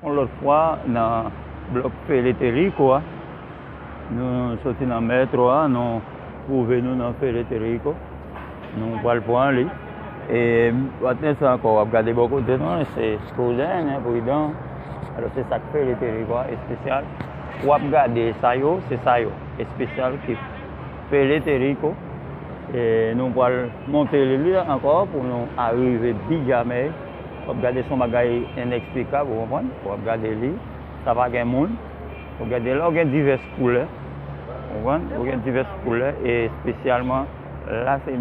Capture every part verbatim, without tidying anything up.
Yon lòt fwa nan blòk Feleteriko a, nou soti nan mètro a, nou twouve nou nan Feleteriko. Nou pral pran li. E patnè sa ankò, w ap gade bò kote nou, se Scoden, en, Pridan. Alò, se sa k Feleteriko a, espesyal. W ap gade sa yo, se sa yo, espesyal ki Feleteriko. E nou pral monte li ankò pou nou arive Bijamèy. W ap gade, se yon bagay eneksplikab, ou konprann? W ap gade li, sa pa gen moun. W ap gade la, w gen divès koulè. Ou konprann? W gen divès koulè, e espesyalman la, se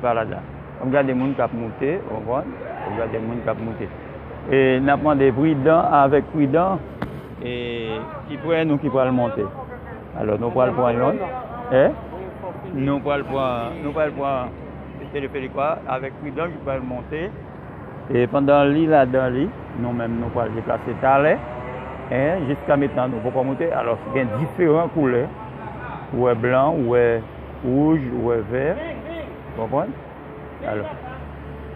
balad la. W ap gade moun k ap moute, ou konprann? W ap gade moun k ap moute. E n ap mande Pridan avèk Pridan, e ki premye nou ki pral monte. Alò, nou pral pran yon. E? Nou pral pran, nou pral pran teleferik la avèk Pridan ki pral monte. E pandan li ladan li, nou menm nou pral deplase talè. En, jiska mentnan nou poko moute. Alò, gen diferan koulè. Ou wè blan, ou wè wouj, ou wè vè. Konprann? Alò,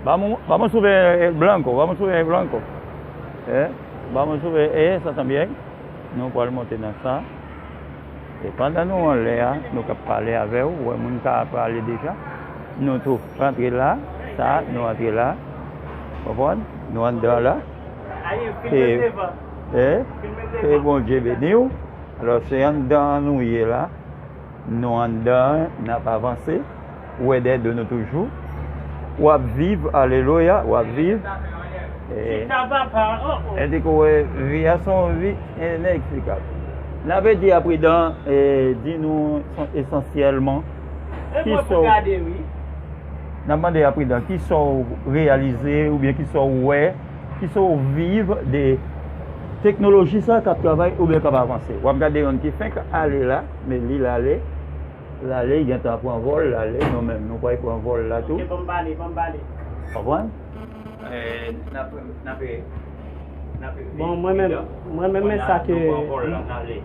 vamos, vamos subir el blanco, vamos subir el blanco. Eh, vamos subir, eh, eso también. Nou pral monte nan sa. E pandan nou anlè a, nou k ap pale avè w, ou wè moun sa a pale deja. Nou tou rantre la, sa, nou rantre la. Konprann? Nou anndan la. E, e, e Bondye beni w. Alò, se anndan an nou ye la. Nou anndan, n ap avanse. Ou wè dèyè do nou toujou. W ap viv, alelouya, w ap viv. E, Chita papa, oh, oh. E di ke w wè, vi a se yon vi eneksplikab. N ap di a Pridan, e, di nou esansyèlman, e ki mwen sa pou w gade, wi. N ap mande a Pridan, ki sa w reyalize oubyen ki sa w wè, ki sa w viv de teknoloji sa k ap travay oubyen k ap avanse. W ap gade yonn ki fenk ale la, men li l ale. L ale, li gentan pran vòl, l ale, nou menm, nou pral pran vòl la tou. Ok, ban m pale, ban m pale. Konprann? Eh, n ap, n ap, n ap Bon, mwen menm, mwen menm, men sa ke nou pran vòl la, n ale.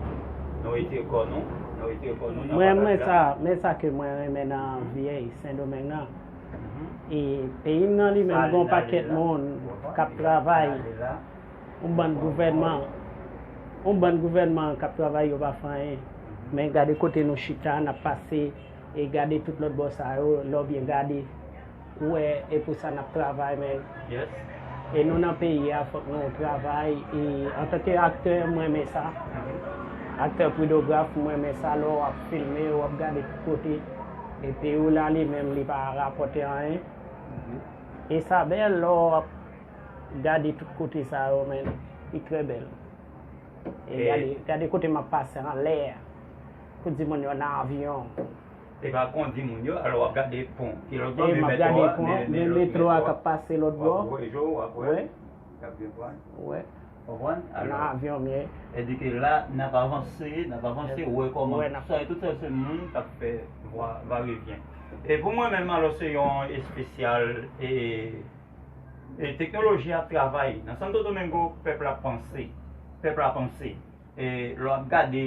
Nou retire kò nou, nou retire kò nou nan mwen, mwen sa, men sa ke mwen renmen nan vi Sendomeng nan. Mhm. E peyi m nan li menm, gon pakèt moun k ap travay, yon bann gouvènman, yon bann gouvènman k ap travay, yo pa fè anyen. Men gade kote nou chita, n ap pase, e gade tout lòt bò sa yo, lè w byen gade, ou wè, e pou sa n ap travay, men. Yes. E nou nan peyi a, fòk nou travay, e antanke aktè, mwen renmen sa. Mhm. Aktè pridograf, mwen renmen sa, lè w ap filme, w ap gade tout kote. E peyi w la, li menm, li pa rapòte anyen. Mhm. E sa bèl, lè w ap gade tout kote sa yo, men, li trè bèl. E gade, gade kote m ap pase anlè a. Pou di moun yo nan avyon. E pa kondi moun yo, alò w ap gade pon. Ki lòt bò, men mètwo a, men, men mètwo a k ap pase lòt bò. W ap wè, w ap wè. Wi. K ap vin pran. Wi. Konprann? Nan avyon m ye. E di ke la, n ap avanse, n ap avanse, wè kòman sa, e tout sa, se moun k ap fè va, va revyen. E pou mwen menm, alò, se yon espesyal, e, e teknoloji ap travay. Nan Santo Domingo, pèp la panse. Pèp la panse. E lè w ap gade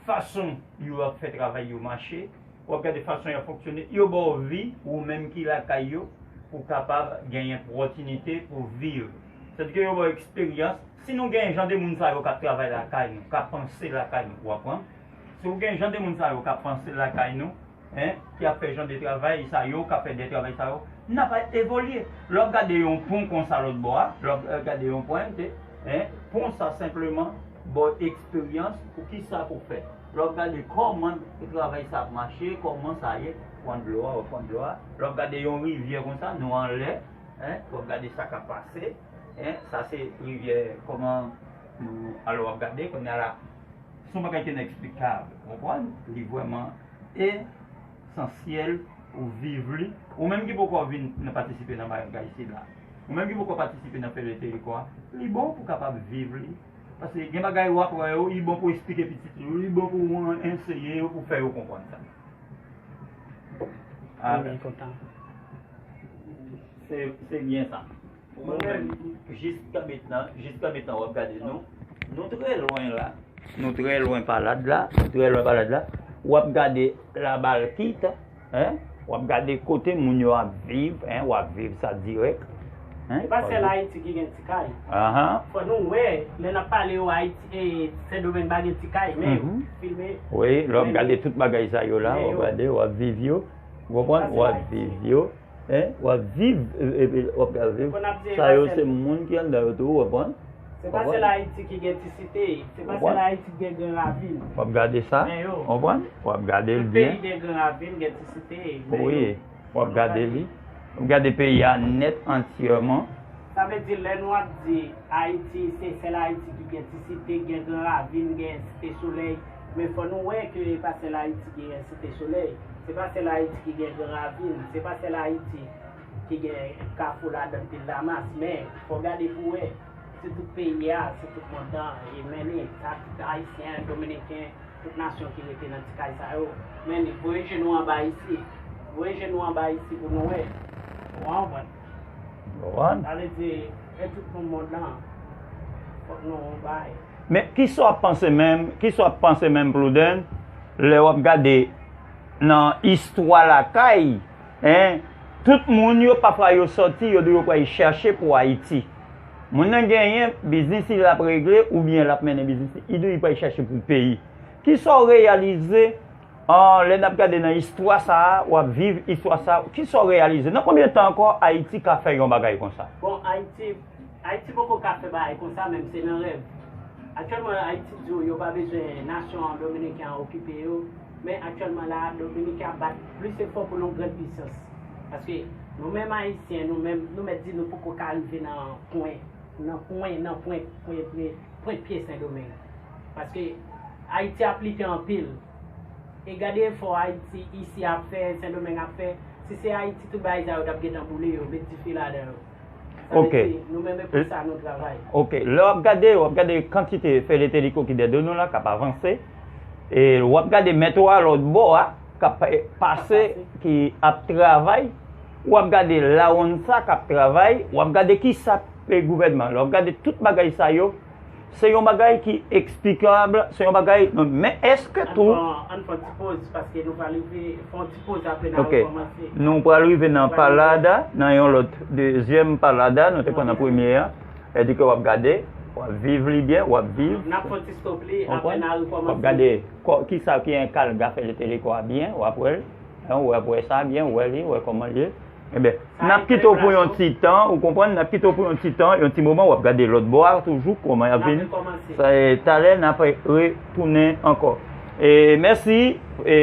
fason yo ap fè travay yo mache, w ap gade fason y ap fonksyone, yo ba w vi, ou menm ki lakay yo, pou w kapab genyen pòtinite pou viv. Sètadi ke yo ba w eksperyans. Si nou gen jan de moun sa yo k ap travay lakay nou, k ap panse lakay nou, w ap pran. Si w gen jan de moun sa yo k ap panse lakay nou, en, ki ap fè jan de travay sa yo, k ap fè de travay sa yo, n ap evolye. Lè w ap gade yon pon konsa lòt bò a, lè w ap, eh, gade yon pon, en, pon sa senpleman ba w eksperyans pou ki sa pou w fè. Lè w ap gade kòman travay sa ap mache, kòman sa ye, pran dlo a, w ap pran dlo a. Lè w ap gade yon rivyè konsa, nou anlè, en, w ap gade sa k ap pase, en, sa se rivyè, kòman nou, alò w ap gade, kounye a la, se yon bagay ki eneksplikab, w konprann? Li vrèman esansyèl pou viv li. Ou menm ki poko vin nan patisipe nan bagay sila, ou menm ki poko patisipe nan Feleteriko a, li bon pou w kapab viv li. Paske gen bagay w ap wè yo, li bon pou w eksplike pitit ou, li bon pou w anseye yo, pou w fè yo konprann sa. Mwen byen kontan. Se, se byen sa. Mwen menm, jiska mentnan, jiska mentnan w ap gade nou, nou trè lwen la. Nou trè lwen palad la, nou trè lwen palad la. W ap gade Labalkit, en, w ap gade kote moun yo ap viv, en, w ap viv sa dirèk. Se pa sèl Ayiti ki gen ti kay. Ahan. Fò nou wè, lè n ap pale yo Ayiti, e, Sendomeng pa gen ti kay, men yo filme. Wi, lè w ap gade tout bagay sa yo la, w ap gade, w ap viv yo. Ou konprann? W ap viv yo. Hein? W ap viv, e, e, w ap gade viv. Sa yo se moun ki anndan yo tou, ou konprann? Se pa sèl Ayiti ki gen ti site. Se pa sèl Ayiti ki gen gran ravin. W ap gade sa? Ou konprann? W ap gade l byen. Tout peyi gen gran ravin, gen ti site. Wi. W ap gade li. W ap gade peyi a nèt antyèman. Sa vle di, lè nou ap di Ayiti, se sèl Ayiti ki gen ti site, gen gran ravin, gen Site Solèy. Men fò nou wè ke e pa sèl Ayiti ki gen Site Solèy. Se pa sèl Ayiti ki gen gran ravin. Se pa sèl Ayiti ki gen kafou ladan pil Damas. Men fò gade pou wè. Se tout peyi a, se tout mond lan, e mennen sa, tout Ayisyen, Dominiken, tout nasyon ki rete nan ti kay sa yo. Mennen, voye je nou anba isi. Voye je nou anba isi pou nou wè. Ou konprann? Ou konprann? Sa vle di, e tout moun mond lan, fòk nou bay. Men, kisa w ap panse menm, kisa w ap panse menm, Plouden, lè w ap gade nan istwa lakay, en, tout moun yo, pafwa yo sòti, yo di yo pral chache pou Ayiti. Moun nan genyen biznis li l ap regle, oubyen l ap mennen biznis li, li di li pral chache pou peyi. Kisa w reyalize, an, lè n ap gade nan istwa sa a, w ap viv istwa sa a, kisa w reyalize? Nan konbyen tan ankò Ayiti ka fè yon bagay konsa? Bon, Ayiti, Ayiti poko ka fè bagay konsa, menm se nan rèv. Aktyèlman, Ayiti di w yo pa bezwen nasyon dominiken an okipe yo, men aktyèlman la, Dominiken ap bat plis efò pou nou grann pisans. Paske nou menm Ayisyen, nou menm, nou mèt di nou poko ka rive nan pwen, nan pwen, nan pwen, pwen, pwen, pwen pye Sendomeng. Paske Ayiti aplike anpil. E gade efò Ayiti isi ap fè, Sendomeng ap fè. Si se Ayiti, tout bagay sa yo t ap gentan boule yo, met dife ladan yo. Sa vle di, nou menm e pou sa nou travay. Ok, lè w ap gade, w ap gade kantite Fedetelico ki dèyè nou la k ap avanse. E w ap gade mètro a lòt bò a k ap pase, ki ap travay. W ap gade Lawonn sa k ap travay. W ap gade kisa pe gouvènman. Lè w ap gade tout bagay sa yo, se yon bagay ki eksplikab, se yon bagay, men èske tou... Ann fè yon ti poz, paske nou pral rive, fè yon ti poz apre n a rekòmanse. Nou pral rive nan palada, nan yon lòt dezyèm palada, nou te pran nan premye a. Sètadi ke w ap gade, w ap viv li byen, w ap viv. N ap fè yon ti stop li, apre n a rekòmanse. W ap gade kisa ki en kalga Fedetelico a byen, w ap wè l. Ou wè, w ap wè sa byen, w wè li, w wè kòman l ye. Ebyen, n ap kite w pou yon ti tan, ou konprann, n ap kite w pou yon ti tan, yon ti moman, w ap gade lòt bò a toujou, kòman y ap vin. Sa, e, talè, n ap retounen ankò. E, mèsi, e,